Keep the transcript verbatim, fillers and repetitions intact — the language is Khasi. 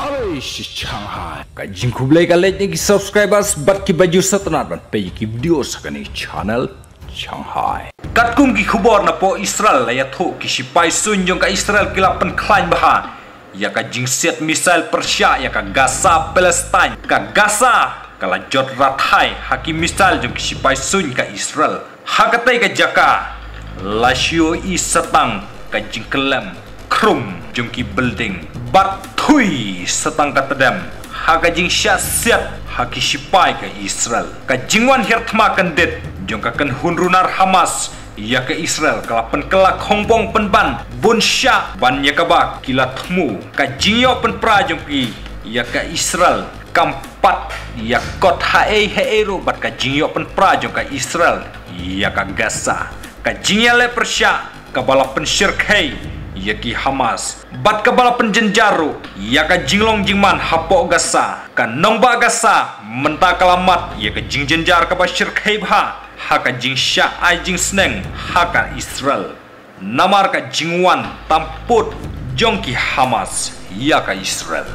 Alai shi Shanghai. Ka jingkhublei ka leit na ki subscribers bad ki bajur satanat ban pei ki video sa kane channel Shanghai. Katkum ki khubor na po Israel la ïathuh ki sipai suin jong ka Israel ki la pynkhlaiñ bha ïa ka jingsiat missile pyrshah ïa ka Gaza Palestine. Ka Gaza ka la jot rathai ha ki missile jong ki sipai suin ka Israel. Ha katei ka jaka la shu i satang ka jingkyllem khrum jong ki building bad thui satang ka tdem ha ka jingshah siat ha ki sipai ka Israel. Ka jingwan hiar thma kyndit jong ka kynhun runar Hamas ïa ka Israel ka la pynkylla khongpong pynban bun shah ban ïa kaba ki la thmu. Ka jingïoh pynpra jong ki ïa ka Israel kam pat ïa kot haei haei ruh bad ka jingïoh pynpra jong ka Israel ïa ka Gaza. Ka jingïaleh pyrshah kaba la pynshyrkhei ïa ki Hamas bad kaba la pynjynjar ruh ïa ka jinglong jingman hapoh Gaza. Ka nongbah Gaza mynta ka la mad ïa ka jingjynjar kaba shyrkhei bha ha ka jingshah ai jingsneng ha ka Israel namar ka jingwan tampud jong ki Hamas ïa ka Israel.